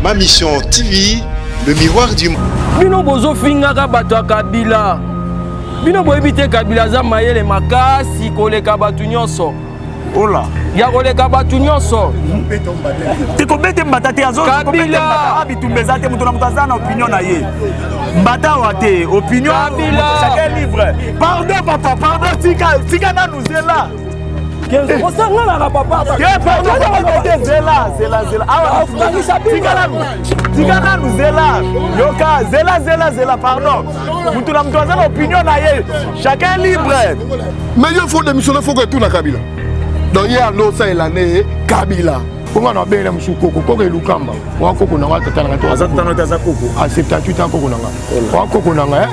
Ma Mission TV, le miroir du monde. Bino bozofingaka bato ya Kabila. Bino boyebi te Kabila aza mayele makasi koleka bato nyonso. Ola. Ya koleka bato nyonso. Te kobete mbata te azo kobete mbata bitumba eza te moto na moto aza na opinion na ye. Mbata awa te opinion Kabila. Chacun libre. Pardon papa, pardon tika tika nanu zela. Osanganaka papa. Te pardon te zela zela zela. Awa tika nanu. Tika nanu zela. Yoka zela zela zela pardon. Moto na moto aza na opinion na ye. Chacun libre. Mais yo faut démissionner faut que tout na Kabila. Donc ye ando osalela ne Kabila. Konga na bena musu koko koko elukamba wa koko na nga tata na nga to aza tata aza koko a 78 ans koko na nga wa koko na nga eh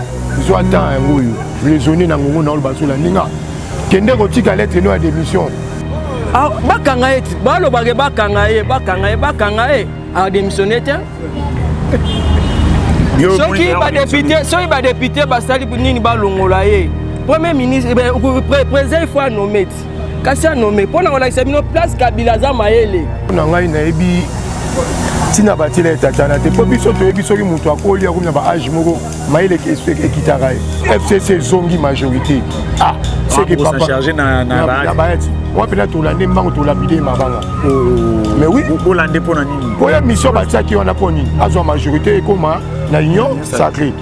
zwa temps yango oyo raisonner na ngongo na oloba sola ninga kende kotika lettre no ya démission. Ah, bakanga ye balobake bakanga ye bakanga ye bakanga ye adémissionne te. Soki badepute soki badepute basali nini balongola ye premier ministre eh, président il faut anome ti kasi anome mpo na kolakisa bino place Kabila aza mayele. Na ngai nayebi ntina batiela ye tatana te mpo biso toyebi soki moto akoli akomi na ba age moko mayele ekitaka ye. FCC ezongi majorité ah seke papa na bayati wapi na tolande mbango tolapide mabanga. Mais oui bolande mpo na nini mpo ya mission batiaki wana mpo nini azwa majorité ekoma na union sacrée.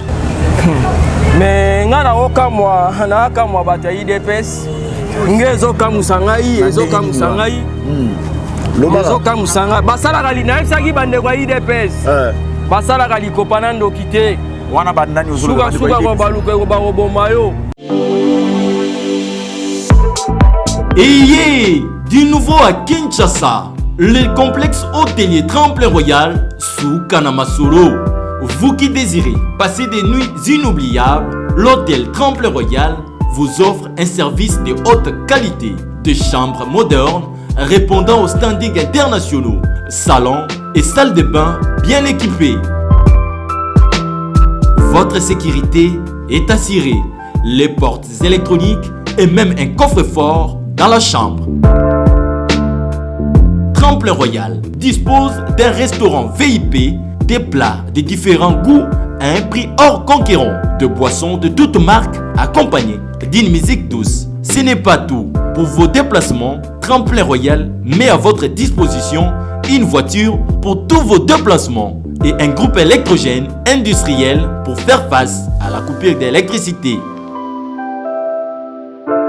Mais ngai nakokamwa nakamwa bato ya UDPS nge ezokamwisa ngai ezokamwisa ngai ezokamwisa ngai basalaka nayebisaki bandeko ya UDPS basalaka likopa na ndoki te wana bandani sukasuka baluka bakoboma yo. Ayez du nouveau à Kinshasa, le complexe hôtelier Tremplin Royal sous Kanamasolo. Vous qui désirez passer des nuits inoubliables, l'hôtel Tremplin Royal vous offre un service de haute qualité, de chambres modernes répondant aux standings internationaux, salons et salles de bain bien équipées. Votre sécurité est assurée. Les portes électroniques et même un coffre-fort dans la chambre. Tremplin Royal dispose d'un restaurant VIP, des plats de différents goûts à un prix hors conquérant, de boissons de toutes marques accompagnées d'une musique douce. Ce n'est pas tout. Pour vos déplacements, Tremplin Royal met à votre disposition une voiture pour tous vos déplacements et un groupe électrogène industriel pour faire face à la coupure d'électricité.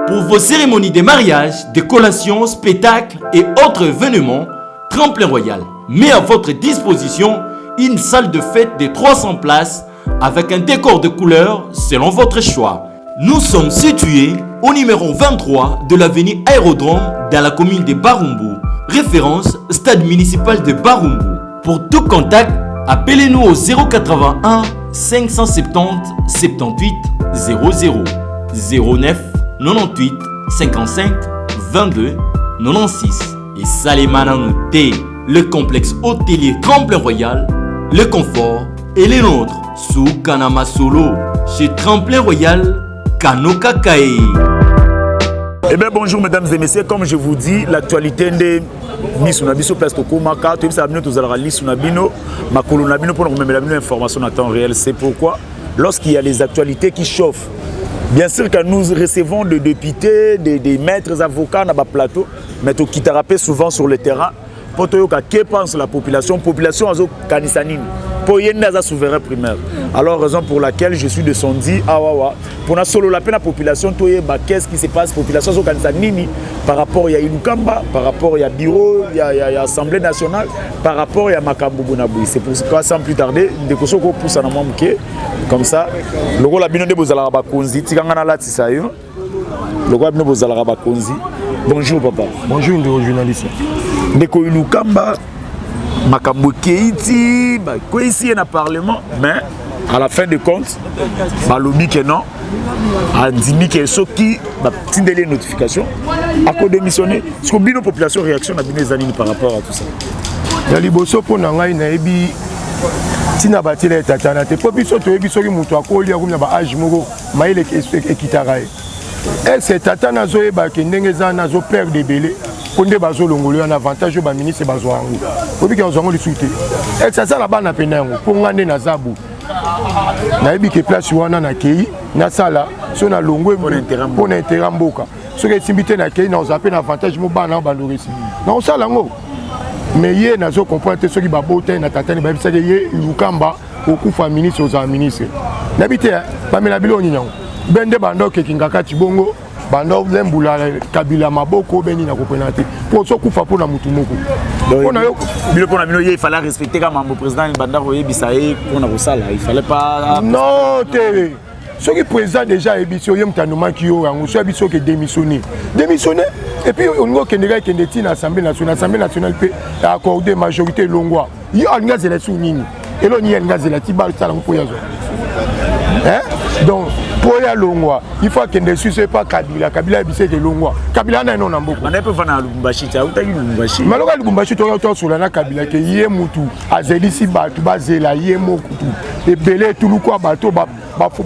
Pour vos cérémonies de mariage, de collations, spectacles et autres événements, Tremplin Royal met à votre disposition une salle de fête de 300 places avec un décor de couleurs selon votre choix. Nous sommes situés au numéro 23 de l'avenue Aérodrome dans la commune de Barumbu. Référence stade municipal de Barumbu. Pour tout contact, appelez-nous au 081 570 78 00 09 98 55 22 96 et Salemana T, le complexe hôtelier Tremplin Royal, le confort et les nôtres sous Kanama Solo chez Tremplin Royal Kanoka Kae. Eh bien bonjour mesdames et messieurs, comme je vous dis, l'actualité nde misu na biso place tokomaka toyebisaka bino tozalaka lisu na bino makolo na bino mpona komemela bino information na temps réel. C'est pourquoi lorsqu'il y a les actualités qui chauffent, bien sûr que nous recevons des députés, des maîtres avocats na ba plateau, mais tokitaka mpe souvent sur le terrain mpo toyoka que pense la population. Population azokanisa nini mpo ye nde aza souverain primaire. Alors raison pour laquelle je suis descendu awawa mpona solola mpe na population toyeba qu'est-ce qui se passe, population azokanisa nini par rapport ya Ilukamba, par rapport ya bureau ya Assemblée nationale, par rapport ya makambo bonabui. C'est pourquoi sans plus tarder ndeko soki opusa na mwa moke comme ça lokola bino nde bozalaka bakonzi, tikanga nalatisa yo lokola bino bozalaka bakonzi. Bonjour papa. Bonjour ndeko journaliste. Ndeko Ilukamba, makambo ekei ti bakweyisi ye na parlement, mais à la fin de compte balobi ke non, andimi ke soki batindeli ye notification akodémissionner. Siko bino population, réaction na bino eza nini par rapport à tout ça? Ya liboso mpo na ngai nayebi ntina batiela ye tatana te mpo biso toyebi soki moto akoli akomi na ba age moko mayele ekitaka ye. Ese tata nazoyeba ke ndenge eza nazo perdre ebele mpo nde bazolongola yo na avantage oyo baministre bazwa yango. Oyebi ke ozwa yango lisusu te. Ex asala bana pena yango mpo nga nde naza boye. Nayebi ke place wana nakei nasala so nalongwe mpo na intérêt mboka. Soki esimbi te nakei nakozala mpe na avantage mo bana bandoresi nakosala yango. Mais ye nazo comprendre te soki babota ye na tatani bayebisaki ye Lukamba okufa ministre ozala ministre. Nayebi te bamela biloko nini yango. Be nde banda okekinga kati bongo banda olembula Kabila maboko be nini akopena te mpo ozokufa mpo na motu moko. Mpo na yo bino mpo na bino ye il fallait respecter kaka mambo président banda koyebisa ye mpo na kosala il fallait pas non te. Soki président déjà ayebisi yo ye moto anomaki yo yango so ayebisi oke démissionner démissionner et puis olingi okende kaka ekende ti na assemblée nationale, assemblée nationale mpe accordé majorité elongwa yo alingi azela su nini elo nini alingi azela ti basala yango mpo ya zwa donc mpo ya longwa il faut akende susu epa Kabila. Kabila ayebisi eke longwa Kabila ana eno na mboka banda mpe vana na Lubumbashi te autaki Lubumbashi maloka ya Lubumbashi toka tosola na Kabila ke ye mutu azelisi bato bazela ye mokutu ebele etuluku ya bato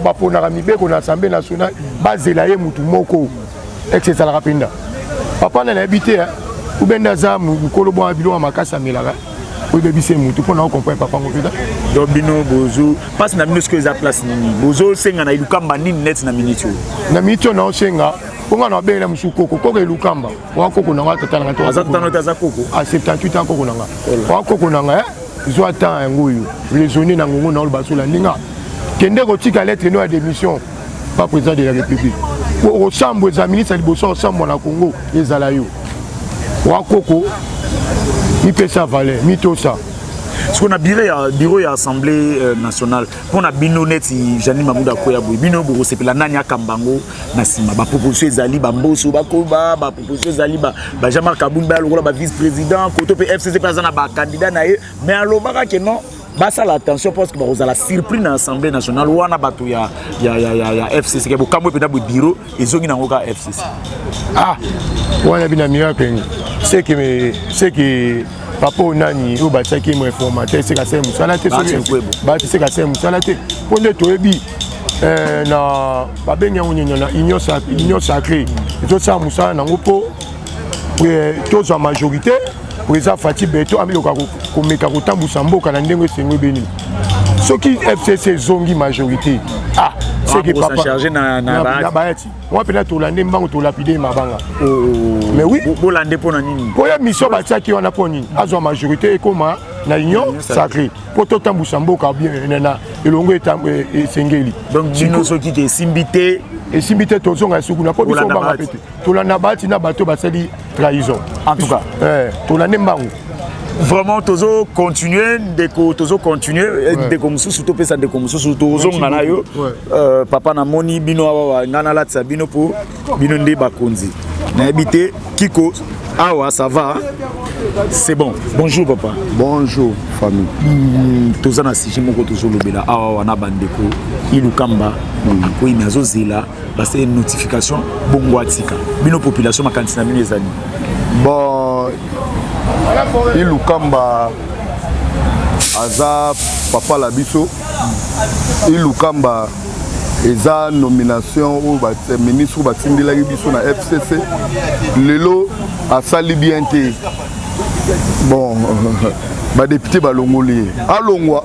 baponaka mibeko na assemblée nationale bazela ye mutu moko ex ezalaka mpenza papa na nayebi te ube nde aza mokolo bwana biloko ya makasi amelaka oyo ebebisi ye mutu mpo na okomprendre papa ngo mpenza. Donc bino bozo mpasi na bino sikoyo eza place nini bozosenga na Ilukamba nini neti na miniti oyo? Na miniti oyo naosenga mpo nga na babengela mosusu koko koko Ilukamba wa koko na nga tata na nga aza tata na aza koko a 78 ans koko na nga wa koko na nga zwa temps yango oyo raisonner na ngongo na oloba sola ndinga kende kotika lettre no ya démission pas président de la république osambwa eza ministre ya liboso osambwa na Congo ezala yo wa koko mipesa valeur mitosa. Sikoyo na bureau ya assemblée nationale mpona bino neti Janine Mamuda akoya boye bino bokosepela nani akamba yango na nsima? Baproposition ezali bamboso bakoba, baproposition ezali ba Jean-Marc Kabund baya lokola ba vice président koto mpe FCC mpe aza na bacandidat na ye mais alobaka ke non basala attention parce que bakozala surpris na assemblée nationale wana bato ya FCC ke bokambo mpenza boye bureau ezongi nango kaka FCC. Ah wana bina miracle ni c'est que papa oyo nani oyo batiaki mo informateur seka asali mosala te, bati seka asali mosala te mpo nde toyebi na babengi yango nini na union sacrée ezosala mosala nango mpo tozwa majorité. Président Fatih Beto amiloka komeka kotambusa mboka na ndenge esengo ebeni. Soki FCC ezongi majorité ah c'est que papa na bayati moi mpena tolande mbango tolapide mabanga. Mais oui bolande mpo na nini? Mpo ya mission batiaki wana mpo nini azwa majorité ekoma na union sacrée mpo totambusa mboka bien na elongo esengeli. Donc bino soki ke esimbi te esimbi te tozonga esuku na mpo biso obanga pe te tolanda bahati na bato basali trahison. En tout cas tolande mbango vraiment tozo continuer ndeko, tozo continuer ndeko mosusu topesa ndeko mosusu tozonga na yo papa namoni bino awa ngai nalatisa bino mpo bino nde bakonzi nayebi te kiko awa ça va c'est bon. Bonjour papa. Bonjour famille. Toza na sujet moko tozolobela awa wana bandeko Ilukamba akoyimi azozela basala notification bongo atika bino population makanisi na bino ezali. Bon Ilukamba aza papa la biso. Ilukamba eza nomination oyo ba ministre batindelaki biso na FCC lelo asali bien te. Bon ba député balongoli ye alongwa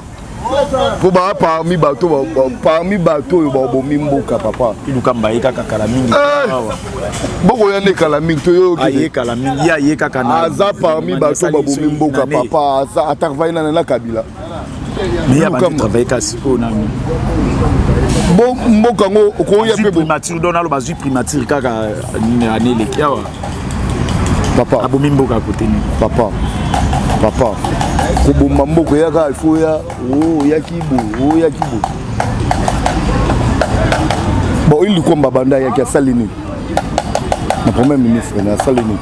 po ba parmi bato parmi bato oyo babomi mboka papa. Ilukamba ye kaka kala mingi bokoya nde kala mingi toyoki aye kala mingi ye aye kaka na aza parmi bato babomi mboka papa aza atravaille nana na Kabila. Mais ya bandi travailler kasi oyo nani bo mboka ngo okoya pe primature don alo bazwi primature kaka année eleki awa papa abomi mboka kote nini papa papa koboma mboka eyaka il faut ya oyaki boye oyaki boye bon Ilukomba banda ayaki asali nini na premier ministre na asali nini?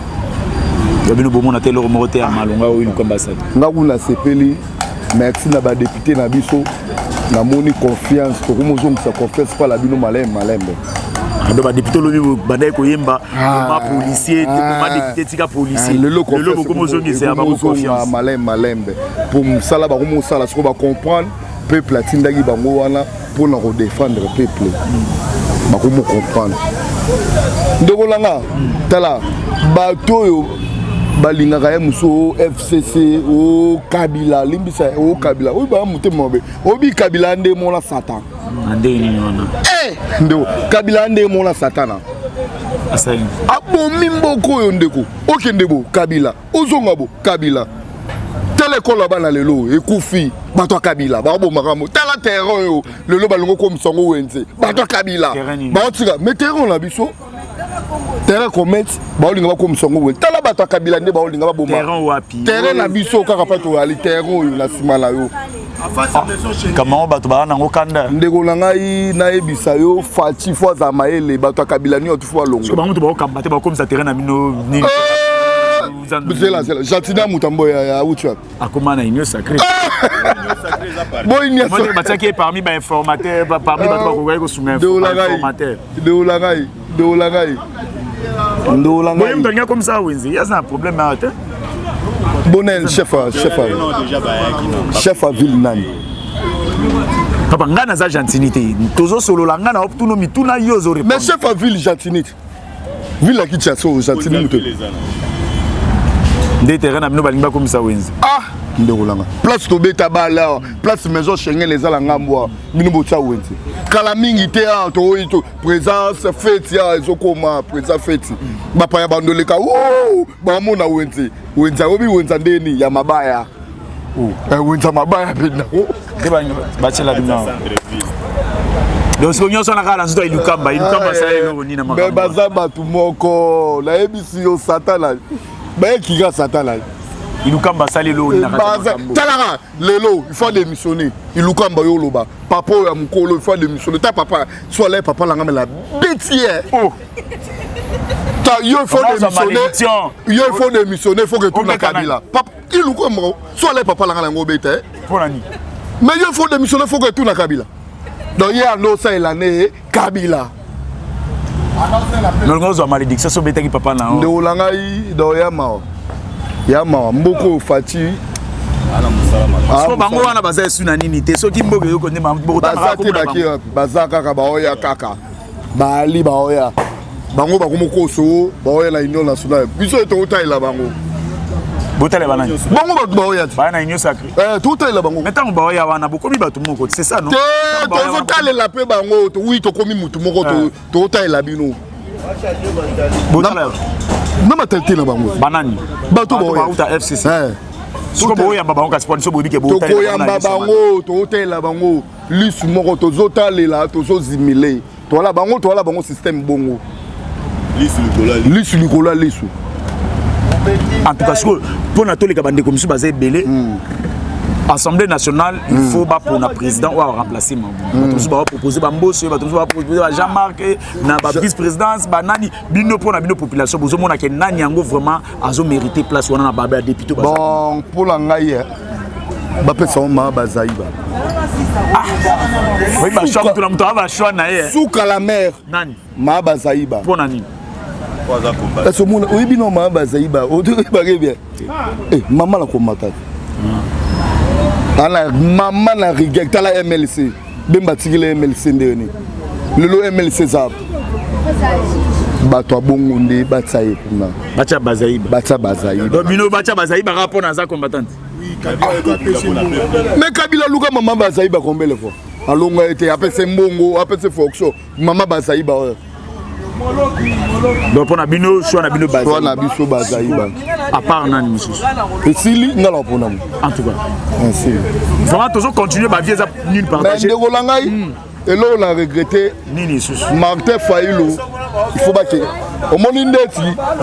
Ya bino bomona te eloko moko te ya malonga oyo Ilukomba asali. Nga kuna sepeli merci na badepute na biso namoni confiance tokomozongisa confiance mpala bino malembe malembe. Ado badepute olobi bandaki koyemba ma policier ma député tika policier lelo bokomozongisa ya bango confiance malembe malembe po mosala bakomosala soko bacomprendre peuple atindaki bango wana mpona kodefendre peuple bakomo comprendre ndeko nanga tala bato oyo Balingaka ye mosu o FCC o Kabila, limbisa o Kabila oyo baya motema mabe, obi Kabila nde mona Satan. Na ndenge nini wana? Eh, ndeko, Kabila nde mona Satana. Asali abomi mboka oyo ndeko, okende bo Kabila, ozonga bo Kabila. Tala ekolo ya bana lelo ekufi, bato ya Kabila bakobomaka mo. Tala terrain oyo lelo balingo komisa yango wenze, bato ya Kabila baotika mais terrain na biso terrain comete baolinga bakomisa yango wenze. Tala bato ya Kabila nde baolinga baboma terrain na biso kaka mpa toyali terrain oyo na nsima na yo. Kamango bato baa nango kanda. Ndeko na ngai nayebisa yo, Fatshi fo azala mayele, bato ya Kabila nyonso fo alongo. Bango to bakokamba te, bakomisa terrain na bino nini? Zela zela, Jantina Mutambo ya auti wapi? Akoma na Union Sacrée. Boyi nyonso batiaki ye parmi bainformateur, parmi bato bakokaki kosunga informateur. Ndeola ngai, ndeola ngai, ndeola ngai. Boye moto alingi akomisa wenze, ye aza na problème awa te. Bonel chef chef chef ya ville nani? Papa, ngai naza Gentini te, tozosolola ngai na tuna mituna, yo ozo Mais chef ya ville Gentini, ville ya Kinshasa oyo Gentini moto nde terrain na bino balingi bakomisa wenze. Ah, ndeko nanga, place tobeta bale awa, place maison Schengen eza na ngambo awa, bino botia wenze kala mingi te. Awa toyi to présence feti awa ezokoma présent feti, bapaya bandoleka bamona wenze. Wenze akomi wenza ndeni ya mabaya, wenza mabaya mpenza. Nde batiela bino. Donc sikoyo nyonso wana kaka na nzoto ya Ilukamba. Ilukamba asala eloko nini na makambo? Baza bato moko, nayebisi yo, Satana bayekika Satana. Ilukamba asali eloko nini na kati ya makambo? Talaka lelo, il faut démissionner Ilukamba. Yo oloba papa oyo ya mokolo, il faut démissionner. Ta papa so alaye papa nanga mela beti ye. Oh. Ta yo, il faut démissionner. Yo, il faut démissionner, il faut que tout na Kabila. Papa Ilukamba so alaye papa nanga nango beta. Mpona nini? Mais yo, il faut démissionner, il faut que tout na Kabila. Donc ye ando osalela ne Kabila. Nolingo ozwa malédiction so obetaki papa na yo. Ndeko na ngai, donc ya mawa, ya mawa, mboka oyo Fatshi. So bango wana baza esu na nini te? Soki mboka eyoko nde baza te, baki wapi? Baza kaka baoya, kaka baali baoya, bango bakomokoso baoya na Union nationale. Biso oyo tokotalela bango. Botalela banani? Bango bato baoya te. Baya na Union sacrée. Tokotalela bango. Mais ntango baoya wana, bokomi bato moko, c'est ça non? Te, tozotalela mpe bango. Oui, tokomi mutu moko, tokotalela bino. Botala na matalité na bango. Banani? Bato baoya. Bauta FCC. Siko boyamba bango kasi poni so boyebi ke tokoyamba bango, tokotalela bango lisu moko, tozotalela, tozozimile, toala bango, toala bango système bongo. Lisu likolo ya lisu. En tout cas sikoyo mpona toleka, bandeko mosusu baza ebele. Assemblée nationale, il faut bapona président oyo aremplace Mabunda. Bato mosusu bapropose bamboso, bato mosusu bapropose ba Jean Marc na ba vice présidence, banani. Bino, mpo na bino population, bozomona ke nani yango vraiment azomérite place wana na babe ya député? Bon, mpo na ngai, bapesa ngo maa bazaiba. Oyi bachoix, moto na moto aa bachoix na ye. Suka la mer. Nani? Maa bazaiba. Mpo na nini? Parce omona, oyebi no maa bazaiba, oyebake bien mama na komata ana mama na rigueur. Tala MLC, Bemba atikeli MLC ndenge nini? Lelo MLC eza bato ya bongo nde batia ye kuna. Batya Bazaiba. Batya Bazaiba. Donc bino batya Bazaiba kaka mpo na aza combattante? Mais Kabila luka mama Bazaiba combien fois, alonga ye te, apesa mbongo, apesa fonction. Mama Bazaiba oyo. Donc mpo na bino, choix na bino? Choix na biso Bazaiba. À part nani mosusu? Esili, nga na mpona mo. En tout cas esili. Vraiment tozo continuer, bavie eza nini partage. Ndeko na ngai, eloko na regrette. Nini lisusu? Martin Fayulu, il faut bake omoni ndeti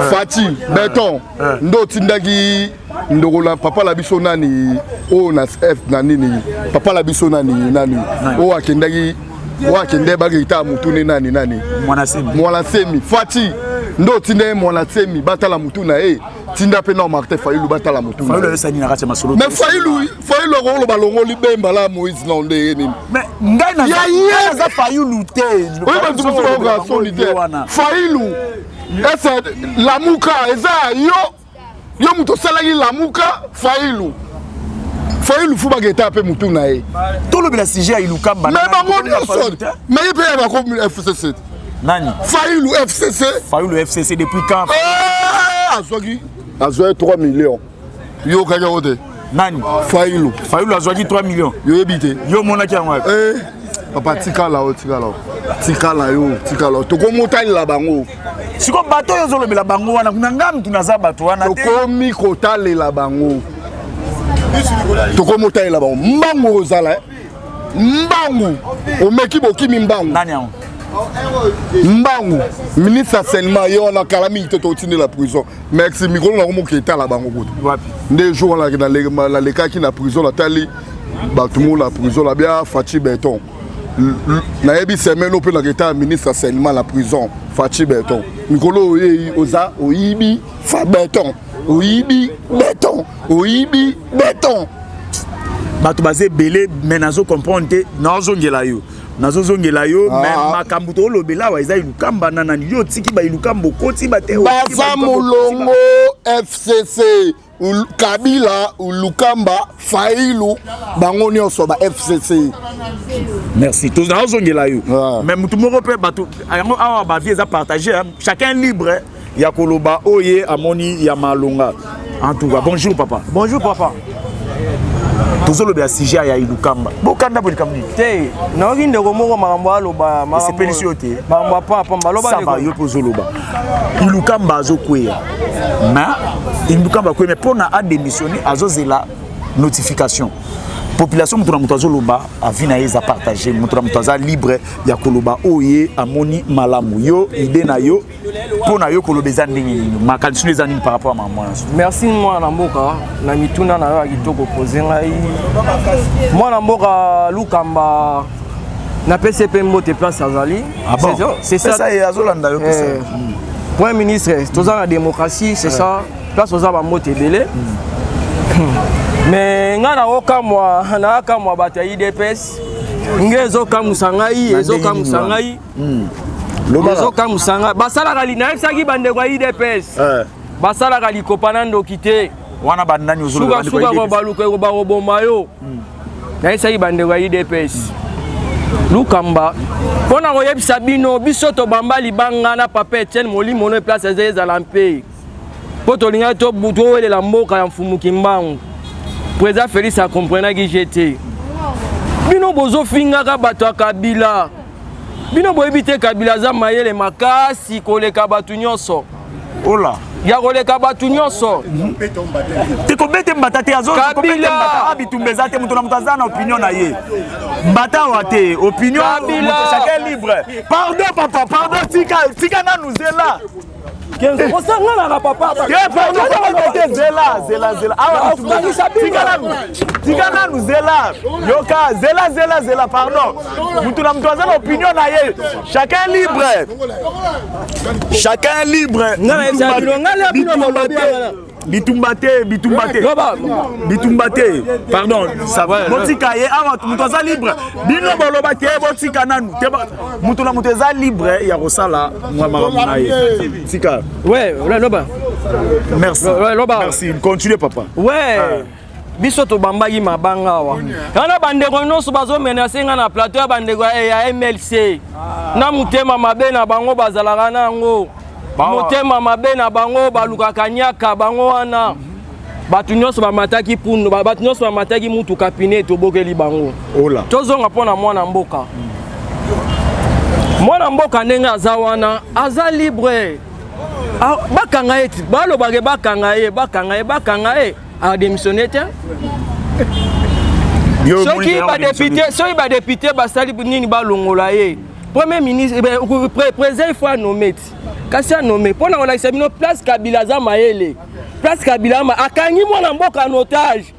Fatshi Béton nde otindaki ndoko na papa na biso nani oyo na f na nini, papa na biso nani nani oyo akendaki, oyo akende bakita mutu ne nani nani. Mwana Semi. Mwana Semi. Fatshi nde otinda ye Mwana Semi, batala mutu na ye. Tinda mpe na Martin Fayulu, batala mutu. Fayulu ayosani na kati ya masolo. Mais Fayulu, Fayulu akoloba longoli Bemba la Moïse na ndenge nini? Mais ngai naza Fayulu te. Oyo bato mosusu bayoka soni te. Fayulu ese Lamuka eza ya yo, yo moto osalaki Lamuka. Fayulu, Fayulu fu baketa mpe mutu na ye. Tolobela sujet ya Ilukamba. Mais bango nyonso, mais ye mpe ya bako FCC. Nani? Fayulu FCC. Fayulu FCC depuis quand? Azwaki, azwaki 3 millions. Yo okaki yango te? Nani? Fayulu. Fayulu azwaki 3 millions? Yo oyebi te? Yo omonaki yango wapi? Eh, papa, tikala yo, tikala yo, tikala yo, tikala yo, tokomi kotalela bango. Siko bato oyo ozolobela bango wana, na nga mutu naza bato wana te. Tokomi kotalela bango, tokomi kotalela bango. Mbangu ozala, eh? Mbangu omeki, bokimi mbangu. Nani yango? Mbangu ministre enseignement, ye wana kala mingi te, totindela prison. Merci. Mikolo nango moke etala bango kutu. Wapi? Nde jour wana nalekaki na prison, natali bato mo na prison, nabia Fatshi Béton. Nayebi semaine oyo mpe naketa ya ministre enseignement na prison. Fatshi Béton, mikolo oyei oza oyibi fa béton, oyibi béton, oyibi béton. Bato baza ebele, mais nazo comprendre te. Nazongela yo, nazozongela yo. Mais makambo toolobela awa eza Ilunkamba na nani. Yo otiki baIlunkamba, okoti bate. Baza molongo FCC. Kabila, Lukamba, Fayulu, bango nyonso ba FCC. Merci, nazongela yo. Mais motu moko mpe bato yango awa, baavis eza partage, chacun libre ya koloba oyo ye amoni ya malonga. En tout cas, bonjour papa. Bonjour papa. Tozolobela sujet ya Ilunkamba. Bokanda bo likambo nini? Te, nayoki ndeko moko makambo aloba. Esepelisi yo te? Makambo apapamba aloba. Ça va, yo mpe ozoloba Ilunkamba azokweya, mais Ilunkamba akweya, mais mpona adémissionner azozela notification. Population, moto na moto azoloba avis na ye, eza partage. Moto na moto aza libre ya koloba oyo ye amoni malamu. Yo, idée na yo, mpo na yo koloba eza ndenge nini? Makanisi no eza nini par rapport à makambo nyonso? Merci mwana mboka na mituna na yo ya kitoko pose ngai. Mwana mboka Lukamba, napesi ye mpe mbote place azali. Ah bon? C'est ça. Pesa ye, azolanda yo, pesa. Premier ministre, toza na démocratie, c'est ça. Place oza, bambote ebele. Mais ngai naokamwa, nakamwa bato ya UDPS. Nge ezokamwisa ngai, ezokamwisa ngai, ezokamwisa ngai. Basalaka, nayebisaki bandeko ya UDPS, basalaka likopa na ndoki te. Wana banani? Sukasuka baluka bakoboma yo. Nayebisaki bandeko ya UDPS, Lukamba, mpo na koyebisa bino, biso tobamba libanga na papa Etienne Molimo no place eza ezala mpe mpo tolingaki towelela mboka ya Mfumu Kimbangu. Président Félix akomprenaki je te. Bino bozofingaka bato ya Kabila, bino boyebi te Kabila aza mayele makasi koleka bato nyonso. Ola. Ya koleka bato nyonso. Te, kobete mbata te. Kabila. Bitumba eza te. Moto na moto aza na opinion na ye. Mbata awa te, opinion, chacun libre. Pardon papa, pardon, tika, tika nanu, zela. Osanganaka papa. Te, pardon te, zela, zela, zela. Awa tika nanu, tika nanu, zela, yoka, zela, zela, zela, pardon. Moto na moto aza na opinion na ye, chacun libre, chacun libre. Bitumba te, bitumba te, bitumba te, pardon, botika ye awa. Moto aza libre, bino boloba te, botika nanu te. Moto na moto eza libre ya kosala mwa makambo na ye, tika. Ouais, loba. Merci. Loba. Merci, continue papa. Ouais, biso tobambaki mabanga awa wana. Bandeko nyonso bazomenacer nga na plateau ya bandeko ya MLC na motema mabe na bango, bazalaka na yango motema mabe na bango, balukaka nyaka bango wana. Bato nyonso bamataki pundu, bato nyonso bamataki mutuka pine, tobokeli bango. Ola. Tozonga mpo na mwana mboka. Mwana mboka ndenge aza wana, aza libre. Bakanga ye ti balobake, bakanga ye, bakanga ye, bakanga ye, adémissionne te. Soki badéputés, soki badéputés basali nini, balongola ye. Premier ministre, président, il faut anommer ti, kasi anommer mpo na kolakisa bino place Kabila aza mayele, place Kabila akangi mwana mboka en otage,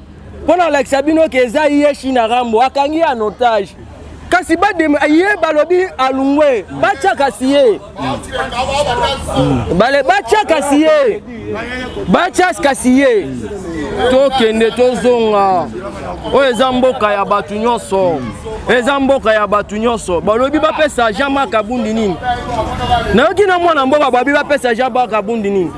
mpo na kolakisa bino ke eza ye China Rambo akangi ye en otage. Kasi ye balobi alungwe, batya kasi ye bale, batya kasi ye, batya kasi ye. Tokende tozonga. Oyo eza mboka ya bato nyonso. Eza mboka ya bato nyonso. Balobi bapesa Jean-Marc Abundi nini? Nayoki na mwana mboka babi bapesa Jean-Marc Abundi nini?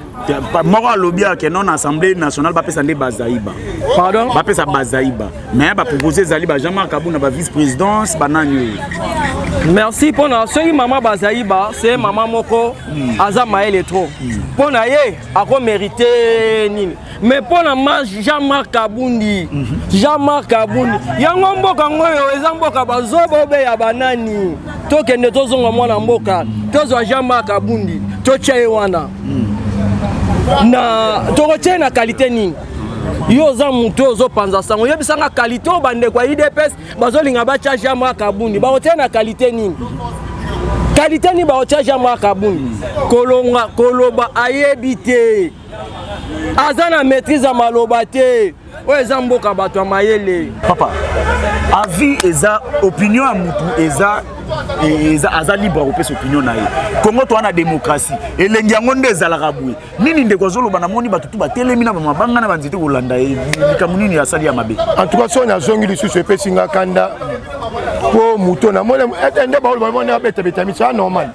Moko alobi ake non, na Assemblée nationale bapesa nde Bazaiba. Pardon? Bapesa Bazaiba, mais bapropose ezali ba Jean-Marc Kabund na ba vice présidence, banani oyo. Merci. Mpona soki mama Bazaiba, c'est mama moko aza mayele trop. Mpo na ye akomérite nini? Mais mpo na ma Jean-Marc Kabundi, Jean-Marc Kabundi yango, mboka ngo oyo eza mboka bazoba obe ya banani. Tokende tozonga, mwana mboka, tozwa Jean-Marc Kabundi, totya ye wana na tokotia ye na qualité nini? Yo oza motu oyo ozopanza sango, oyebisanga qualité oyo bandeko ya UDPS bazolinga batya Jean-Marc Kabundi, bakotia na qualité nini? Qualité nini bakotia Jean-Marc Kabundi? Kolonga koloba ayebi te, aza na maîtrise ya maloba te. Oyo eza mboka bato ya mayele. Papa, avis eza opinion ya mutu, eza aza libre akopesa opinion na ye. Kongo toza na démocratie, elengi yango nde ezalaka boye. Nini ndeko azoloba? Namoni bato tu batelemi na bamabanga na banzete kolanda ye. Likambo nini asali ya mabe? En tout cas, soki nazongi lisusu, epesi nga kanda mpo moto namoni nde baoloba, moni abetabeta miso, a normal,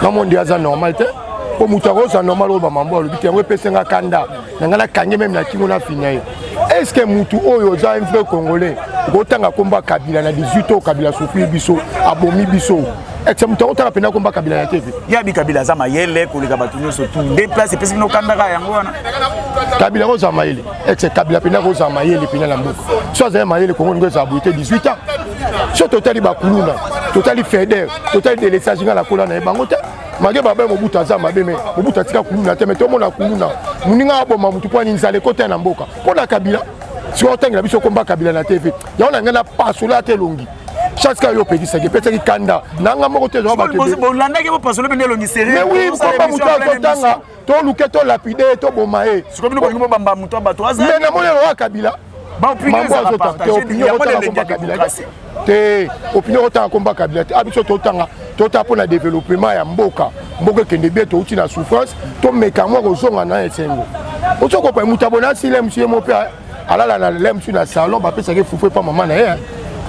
namoni nde aza normal te, mpo moto akozwa normal oyo bamambo alobi te. Yango epesi nga kanda na ngai, nakangi même na kingo na fina ye. Est ce que mutu oyo oza un vrai Congolais, okotanga kombo ya Kabila na 18 oyo Kabila souffrir biso, abomi biso? Est ce que mutu akotanga mpenza kombo ya Kabila na TV? Yabi Kabila aza mayele koleka bato nyonso tu, nde place epesi bino kandaka yango wana. Kabila kozala mayele, ex Kabila mpenza kozala mayele mpenza na mboka? So azali mayele, Kongo ndenge ezala boye te. 18 ans, so totali bakuluna, totali feder, totali délestage, nga nakola na ye bango te. Malgré babe Mobutu aza mabe, mais Mobutu atika kuluna te. Mais tomona kuluna, moninga aboma motu mpo ani nzala ekota na mboka mpo na Kabila. Sikoyo otangela biso komba Kabila na TV, yango na ngai napasola ata elongi. Chance kaka yo opekisaki, epesaki kanda na nga moko te. Bolandaki, bopasola mpe elongi. Mais oui, komba motu azotanga, toluke tolapide, toboma ye. Sikoyo bino bolingi bobamba moto ya bato. Mais namoni elongo ya Kabila. Opinion komba Kabila te, opinion kotanga komba Kabila te. Biso totanga, totala mpo na développement ya mboka, mboka ekende bien. Touti na souffrance, tomeka mwa kozonga na esengo. Ozokopa moto abona asili mosu ye mo mpe alala na lemsu na salon, bapesaki fufu epa mama na ye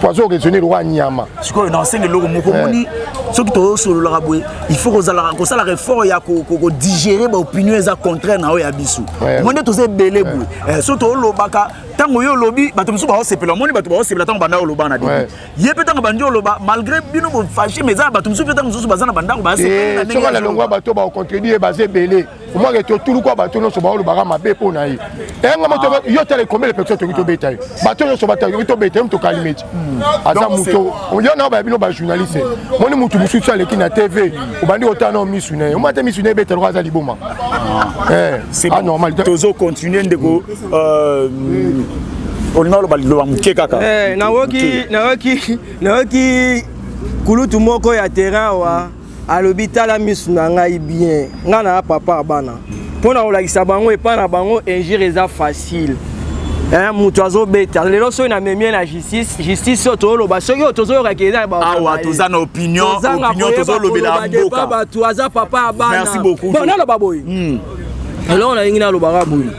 po azo raisonner lokwa nyama. Sikoyo na osenga eloko moko. Omoni, soki tozosololaka boye, il faut kozalaka kosalaka effort ya kodigérer baopinion eza contraire na oyo ya biso. Omoni nde toza ebele boye, so tolobaka, ntango yo olobi, bato mosusu baosepela. Omoni, bato baosepela ntango banda oloba na début, ye mpe ntango bandi oloba, malgré bino bofâcher, mais eza na bato mosusu mpe ntango mosusu baza na bandako. Basoki nalongwa, bato bakocontredire, baza ebele. Omwake totuluka, bato nyonso baolobaka mabe mpo na ye. Enga moto yo tala, ekomele personne toki tobeta ye, bato nyonso batoki tobeta ye, moto kalimeti aza moto yo na baya bino bajournaliste. Moni motu mosusu aleki na TV, obandi kotala nao misu na ye, omwa te misu na ye ebeta loko aza liboma. Anormal. Tozo continue, ndeko olinga oloba liloba moke kaka. Nayoki kulutu moko ya terrain awa alobi: "Tala misu na ngai bien, ngai na papa ya bana, mpo na kolakisa bango epai na bango injure eza facile. Moto azobeta lelo, soki namemi ye na justice, justice oyo tozoloba, soki oyo tozoyokaki eza awa, toza na opinion, opinion tozolobela mboka." Bato aza papa ya bana. Merci beaucoup. Bon, naloba boye, eloko nalingi nalobaka boye: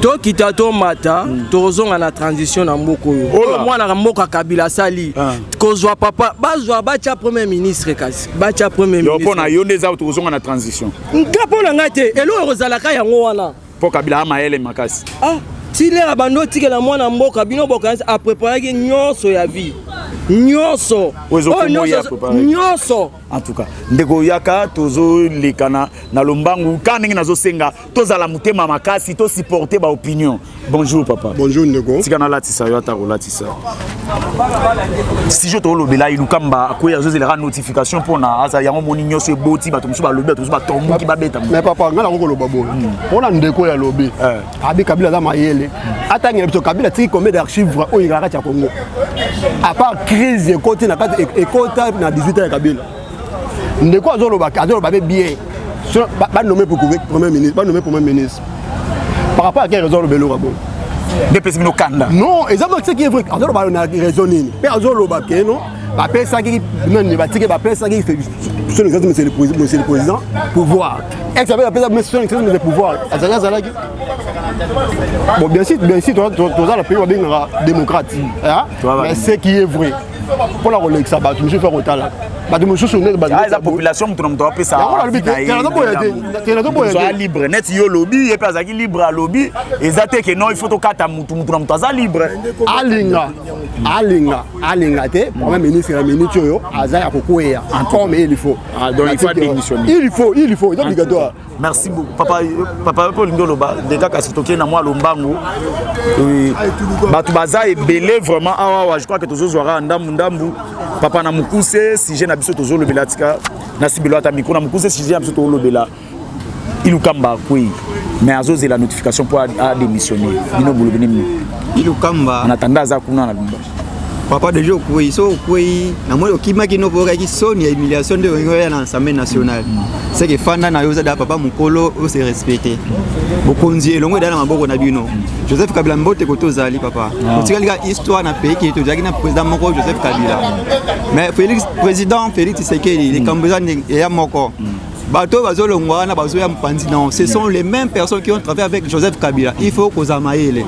tokita, tomata, tokozonga na transition na mboka oyo. Oyo mwana mboka Kabila asali, kozwa papa, bazwa, batya premier ministre, kasi batya premier ministre. Mpo na yo nde eza tokozonga na transition? Nga, mpo na ngai te, eloko ekozalaka yango wana. Mpo Kabila amayele makasi. Ah, tilera bando otikela mwana mboka, bino bokanisi apreparaki nyonso ya vie nyonso. Nyonso. En tout cas, ndeko, yaka tozolekana na lombangu ka ndenge nazosenga, tozala motema makasi, tosupporte baopinion. Bonjour papa. Bonjour ndeko. Tika nalatisa yo, ata kolatisa studio. Tolobela Ilukamba akwei, azozelaka notification mpona aza yango. Moni nyonso eboti, bato mosusu balobi, bato mosusu batomboki, babeta. Mais papa, ngai nango koloba boye mpona ndeko oyo alobi abi Kabila aza mayele, atangela biso Kabila atiki combien d'archive oyo ezala kati ya Congo, à part crise ekoti na kati, ekota na 18 ans ya Kabila. Ndeko azoloba, azoloba be bien, banome premier ministre, banome premier ministre par rapport à quelle raison? Aloba eloko boye. Nde epesi bino kanda? Non, eza ce qui est vrai, azoloba na raison nini? Mpe azoloba ke non, Bapesaki nani? Batiki, bapesaki son excellence monsieur le président pouvoir. Ex ape bapesa son excellence monsieur pouvoir, azalaki azalaki bon. Bien sûr, bien sûr, toza na pays babengaka démocrate, mais ce qui est vrai, mpona kolekisa bato mosusu, fa kotala bato mosusu. Eza population, moto na moto apesa libre. Neti yo olobi, ye mpe azalaki libre, alobi eza te ke non, il faut tokata mutu. Mutu na moto aza libre. Alinga, alinga, alinga te, premier ministre na minute oyo aza ya kokweya comme il faut. Ah, donc il faut démissionner. Il faut, il faut, eza obligatoire. Merci beaucoup, papa. Papa mpe olingi oloba nde kaka si tokei na mwa lombangu, bato baza ebele vraiment awa. Je crois que tozozwaka ndambu ndambu. Papa, na mokuse, sujet na biso tozolobela, tika nasibelo ata micro. Na mokuse, sujet na biso tozolobela, Ilukamba akwei, mais azozela notification mpo adémissionner. Bino bolobi nini? Ilukamba en attendant aza kuna na Lubumbashi. Papa, déjà okwei, so okwei, namoni okimaki no mpo okaki soni ya humiliation nde olingi oya na Assemblée nationale. C'est que fanda na yo, oza da papa mokolo, ose respecte. Bokonzi elongo eda na maboko na bino. Joseph Kabila, mbote kote ozali papa. Otikali kaka histoire na pays ke tozalaki na président moko, Joseph Kabila. Mais Félix, président Félix Tshisekedi, likambo eza eya moko. Bato oyo bazolongwa wana, bazoya mopanzi, non, ce sont les mêmes personnes qui ont travaillé avec Joseph Kabila. Il faut kozala mayele,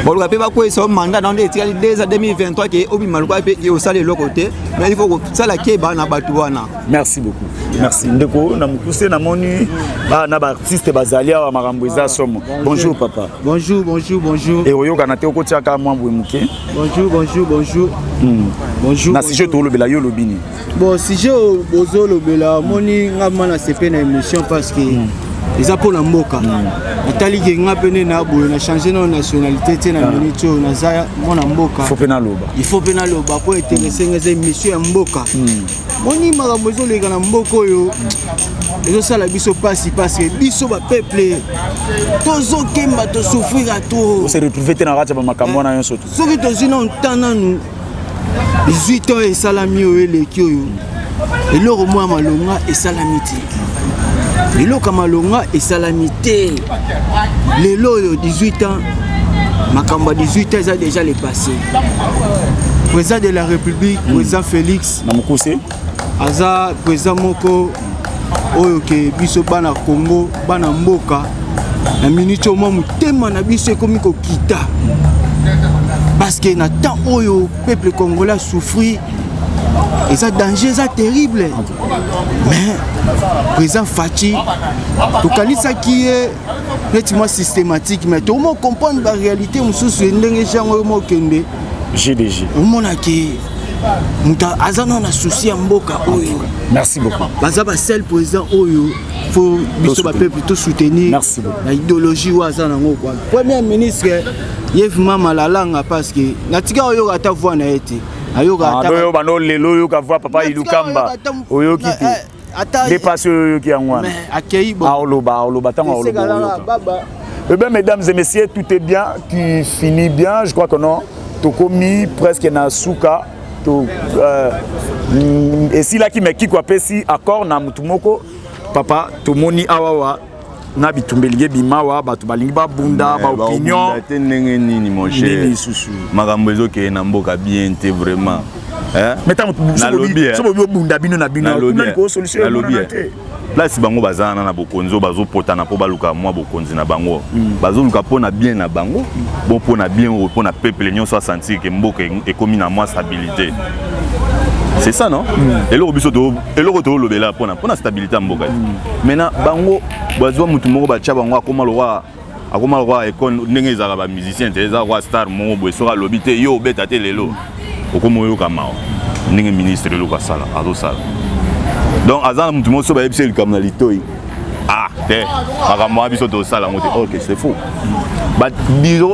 boluka mpe bakweyisa yo mandat na nde etikali 2 ans, 2023, ke obima lokola mpe osala eloko te. Mais il faut kosala keba na bato wana. Merci beaucoup, merci ndeko. Na mokuse, namoni na baartiste bazali awa, makambo eza somo. Bonjour papa. Bonjour, bonjour, bonjour. E oyokana te, okotiaka mwa mbwe moke. Bonjour, bonjour, bonjour. Bonjour. Na sujet tolobela, yo olobi nini? Bon, sujet oyo bozolobela, omoni nga ma na sepe na émission parce que eza mpo na mboka. Natali ke nga mpe nde na boye na change na nationalité te. Na minute oyo naza mwana mboka. Faut mpe naloba. Il faut mpe naloba mpo intéresser nga, eza émission ya mboka. Moni makambo ezoleka na mboka oyo ezosala biso mpasi, parce que biso bapeuple tozokemba, tosouffrir trop. Ose retrouve te na kati ya bamakambo wana nyonso to? Soki tozwi nano ntan, nanu 18 ans esalami oyo eleki oyo, eloko moko ya malonga esalami te, eloko ya malonga esalami te. Lelo oyo 18 ans, makambo ya 18 ans eza déjà le passé. Président de la République, président Félix, na mokuse. Aza président moko oyo ke biso bana Congo, bana mboka, na miniti oyo mwa motema na biso ekomi kokita, parce que na temps oyo peuple congolais asouffrir, eza danger, eza terrible. Mais président Fatshi, tokanisaki ye neti mwa systématique, mais tokomo comprendre baréalité mosusu ndenge jango oyo mokende. GDG. Omonaki moto aza nano na souci ya mboka oyo. Merci beaucoup. Baza baseul président oyo faut biso bapeuple tosoutenir na idéologie oyo aza nango kwa. Premier ministre ye vraiment malalanga, parce que natika oyoka ata voix na ye te, ayoka. Ata oyo bando lelo oyoka voix papa Ilukamba, oyoki te. Nde pasi oyo oyoki yango wana. Akei. Aoloba, aoloba ntango aoloba, oyoka. Eh bien, mesdames et messieurs, tout est bien qui finit bien. Je crois que non, tokomi presque na suka. To esilaki me kiko apesi accord na mutu moko. Papa, tomoni awawa na bitumba elingi ebima awa, bato balingi babunda, baopinion. Te, ndenge nini mon cher? Makambo ezokende na mboka bien te vraiment. Mais ntango so bobi obunda bino na bino, solution emonana te. Place bango baza wana na bokonzi oyo, bazopotana mpo baluka mwa bokonzi na bango. Bazoluka mpo na bien na bango, bon, mpo na bien oyo, mpo na peuple nyonso asentir ke mboka ekomi na mwa stabilité. C'est ça, non? Eloko biso, eloko tolobela mpona stabilité ya mboka. Maintenant bango bazwa motu moko, batya bango, akoma lokwa ekone ndenge ezalaka bamusicien te, eza kwa star moko boye. Soki alobi te, yo obeta te. Lelo okoma oyoka mawa ndenge ministre eloko asala, azosala. Donc aza na motu moko so bayebisi likambo na litoi, ah te, makambo wana biso tosala yango te. Ok, c'est faux.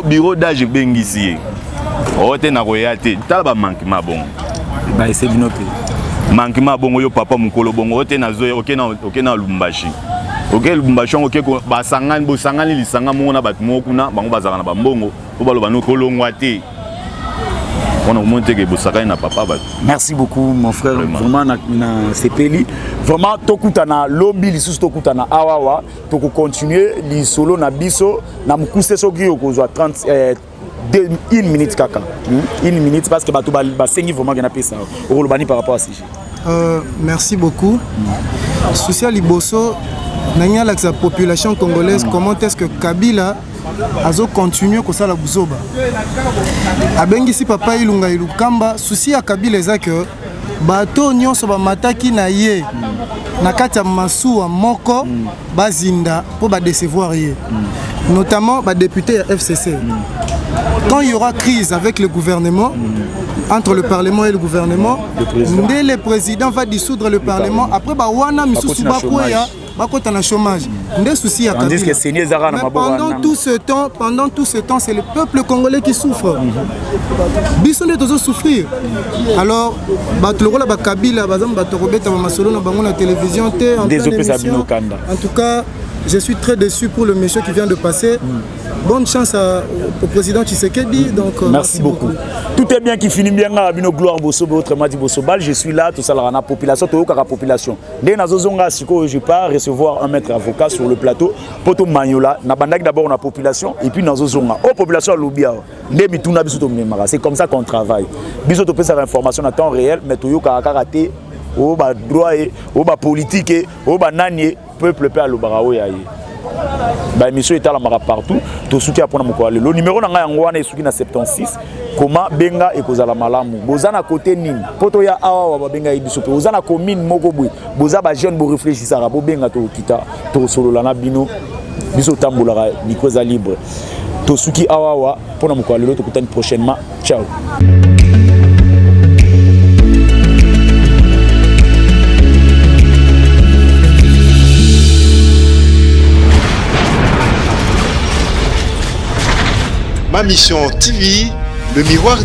Bureau d'âge ebengisi ye, oyo te, nakoya te. Tala bamanquement bongo. Baese bino mpe. Manquement bongo, yo papa mokolo bongo, oyo te, nazoya. Oke na Lubumbashi, oke Lubumbashi yango, oke basangani, bosangani lisanga moko na bato moko kuna, bango bazalaka na bambongo mpo baloba no kolongwa te wana, komoni teke bosakani na papa bato. Merci beaucoup mon frère, vraiment na sepeli vraiment. Tokutana lobi lisusu, tokutana awawa, tokocontinue lisolo na biso na mokuse. Soki okozwa 30 Une minute kaka, Une minute, parce que bato basengi vraiment ke napesa. Okoloba nini par rapport à sujet? Merci beaucoup. Souci ya liboso, nangi alakisa population congolaise comment est-ce que Kabila azocontinue kosala buzoba. Abengisi papa Ilunga Ilukamba. Souci ya Kabila eza ke bato nyonso bamataki na ye na kati ya masuwa moko bazinda mpo badécevoir ye, notamment badéputé ya FCC. Quand il y aura crise avec le gouvernement, entre le parlement et le gouvernement, nde le président va dissoudre le parlement. Après, bawana misusu bakweya, bakota na chômage. Nde souci ya Tandis que Kabila. CENI ezalaka na Mais maboko ya pendant Nanga. tout ce temps, pendant tout ce temps, c'est le peuple congolais qui souffre. Biso nde tozosouffrir. Alors bato lokola bakabila baza bato kobeta bamasolo na bango na télévision te en Nde pleine ezopesa émission. bino kanda. En tout cas, je suis très déçu pour le monsieur qui vient de passer. Bonne chance au président Tshisekedi. Donc, Merci beaucoup. Tout est bien qui finit bien. Nga bino Gloire Bosobe, autrement dit Bosobal, je suis là, tout ça la population, toyokaka population. Nde nazozonga sikoyo, je pars recevoir un maître avocat sur le plateau. Poto Manyola, na bandaki d'abord na population et puis nazozonga. Oh, population alobi awa. Nde mituna biso tomemaka. C'est comme ça qu'on travaille. Biso topesaka information à temps réel, mais toyokaka kaka te o ba droit e, o ba politique e, o ba nani e, peuple pe alobaka oyo ya ye. Baémission etalamaka partout. Tosuki ya mpona mokolo ya lelo. Numéro na ngai yango wana, esuki na 76. Koma benga, ekozala malamu. Boza na kote nini mpo toya awa? Babengai biso mpe oza na commune moko boye, boza bajeune, borefléchisaka, bobenga, tokokita, tokosolola na bino. Biso otambolaka, micro eza libre. Tosuki awa mpona mokolo ya lelo, tokutani prochainement. Ciao. Ma Mission TV, le miroir du